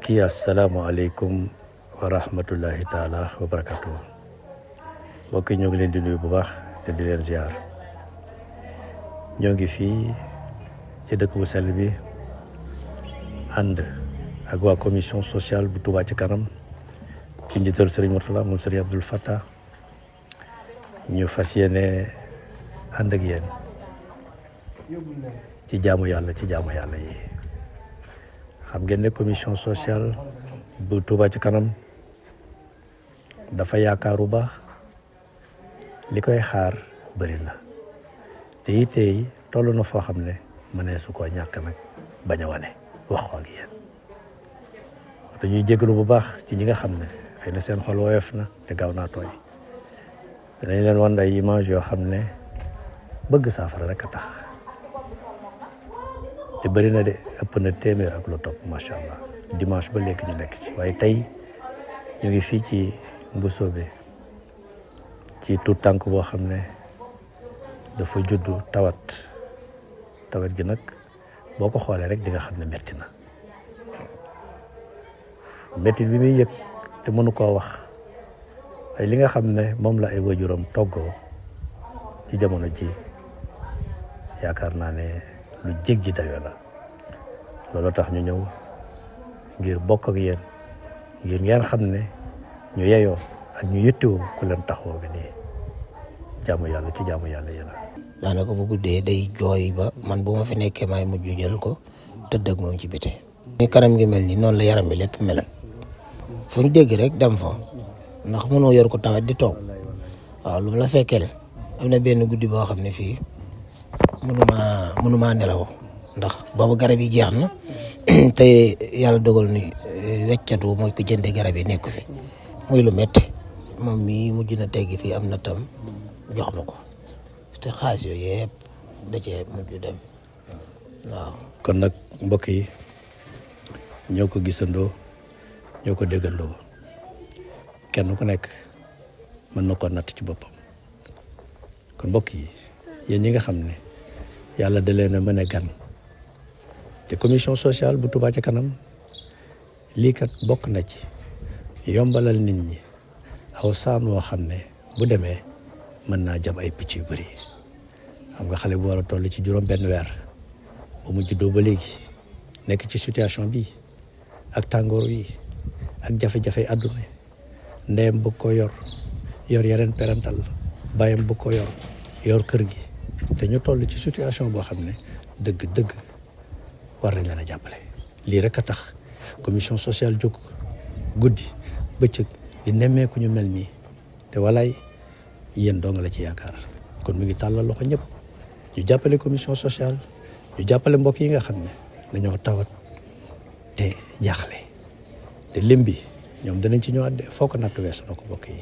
mbokk yi asalaamaaleykum wa rahmatullahi taala wa barakatuh. mbokk yi ñoo ngi leen di nuyu bu baax te di leen ziar. ñoo ngi fii ci dëkk bu sell bi ànd ak waa commission sociale bu Touba ci kanam ci njiital Serigne Mourtala moom Serigne Abdoul Fattah ñu fas yéene ànd ak yéen ci jaamu yàlla yi. xam ngeen ne commission sociale bu Touba ci kanam dafa yaakaaru ba li koy xaar bëri na te itey toll na foo xam ne mënee su koo ñàkk nag bañ a wane wax ko ak yéen dañuy jégalu bu baax ci ñi nga xam ne xëy na seen xol woyof na te gaaw naa tooy dinañ leen wan ay image yoo xam ne bëgg saafara rek a tax te bëri na de ëpp na téeméer ak lu topp macha allah dimanche ba léegi ñu nekk ci waaye tey ñu ngi fii ci Mbusoobe ci tout tànk boo xam ne dafa juddu tawat gi nag boo ko xoolee rek di nga xam ne metti na metti bi muy yëg te mënu koo wax waaye li nga xam ne moom la ay waajuram toggoo ci jamono ji yaakaar naa ne lu jéggi dayoo la loolu tax ñu ñëw ngir bokk ak yéen ngir ngeen xam ne ñu yeyoo ak ñu yittewoo ku leen taxawoo bi nii jaamu yàlla ci jaamu yàlla yi la. daanaka bu guddee day jooy ba man bu ma fi nekkee maay mujj jël ko tëdd ak moom ci biti. ni kanam gi mel ni noonu la yaram bi lépp melal fu ñu dégg rek dem fa ndax mënoo yor ko tawat di toog waaw lu mu la fekkeel am na benn guddi boo xam ne fii mënuma nelaw ndax boobu garab yi jeex na te yàlla dogal ni weccatu mooy ko jënde garab yi nekk fi muy lu metti moom mii mujj na teggi fii am na tam jox ma ko te xaalis yooyu yëpp da cee mujj dem waaw. kon nag mbokk yi ñoo ko gisandoo ñoo ko déggandoo kenn ku nekk mën na ko natt ci boppam kon mbokk yi yéen ñi nga xam ne yàlla da leen a mën a gan te commission sociale bu Touba ci kanam lii kat bokk na ci yombalal nit ñi aw saam woo xam ne bu demee mën naa jam ay picc yu bëri. xam nga xale bu war a toll ci juróom benn weer ba mu juddoo ba léegi nekk ci situation bi ak tàngoor wi ak jafe-jafe àdduna ndeyam bëgg ko yor yeneen parental bàyyam bëgg ko yor kër gi te ñu toll ci situation boo xam ne dëgg war nañ leen a jàppale. lii rek a tax commission sociale jóg guddi bëccëg di nemmeeku ñu mel nii te walaay yéen doo nga la ci yaakaar kon mu ngi tàllal loxo ñëpp ñu jàppale commission sociale ñu jàppale mbokk yi nga xam ne dañoo tawat te jaaxle te lim bi ñoom danañ ci ñëwaat de foo ko natt weesu na ko mbokk yi.